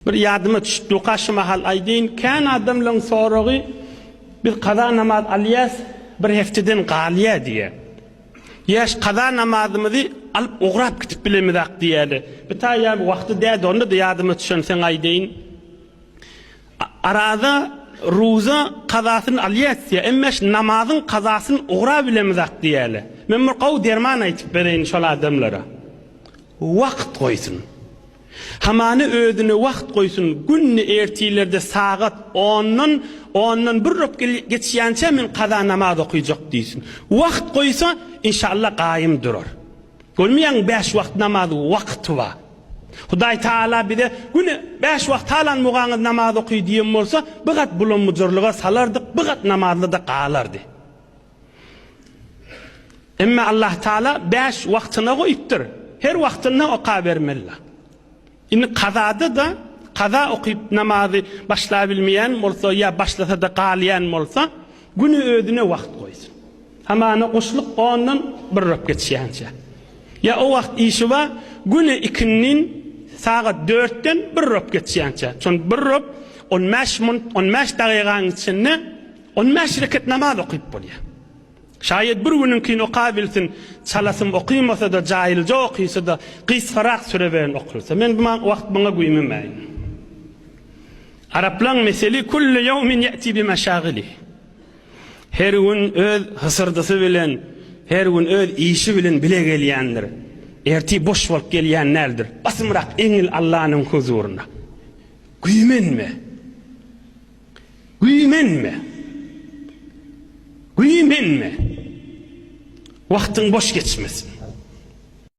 Bir ýadyma düşüp durka şu mahal aýdaýyn, kän adamlaň soragy biz kaza namaz alýas bir hefteden galýa diýýä. Ýaş kaza namazymyzy alyp ugrap gitip bilemizak diýýäler. Bir taýýa wagty dädi onda-da ýadyma düşen seň aýdaýyn. Araza, ruza kazasyny alýas diýýä, emma şu namazyň kazasyny ugrabilemizak diýýäler. Men bir gowy derman aýtyp bereýin şol adamlara. Wagt goýsun. Hamany özüne wagt goýsun, günde ertirlerde sagat ondan, ondan bir röp geçýänçä men kaza namaz okyjak diýsin. Wagt goýsa, inşallah gaýym durar. Görmeýäňmi bäş wagt namaz wagty bar. Hudaý Taala bize güne bäş wagt halan mugaňyz namaz oky diýen bolsa, bir gat bulam-bujarlyga salardyk, bir gat namazly-da galardy. Emma Allah Taala bäş wagtyna goýupdyr. Her wagtynda okabermeli. Indi kazada-da kaza okyp namazy başlabilmeýän bolsa ýa başlasa-da galýan bolsa, güni özüne wagt goýsun. Hamana guşluk ondan bir röp geçýänçä. Ýa o wagt işi bar, güni ikindin sagat dörtden bir röp geçýänçä. Şon bir röp on bäş munt, on bäş dagygaň içinde On bäş reket namaz okyp bolýar. Şaýat bir günüňkini okabilsin, çalasym okymasa-da, jaýylja okysa-da, gysgarak süre bilen okulsa. Men bu wagt muňa güýmemäýin. Araplaň meseli kullu ýewmin ýe'ti bi meşagilihi. Her gün öz hysyrdysy bilen, her gün öz işi bilen bile gelýändir. Ertir boş bolup gelýän däldir. Basymrak eňil Allanyň huzuryna. Güýmenme. Güýmenme. Güýmenme. Wagtyň boş geçmesin.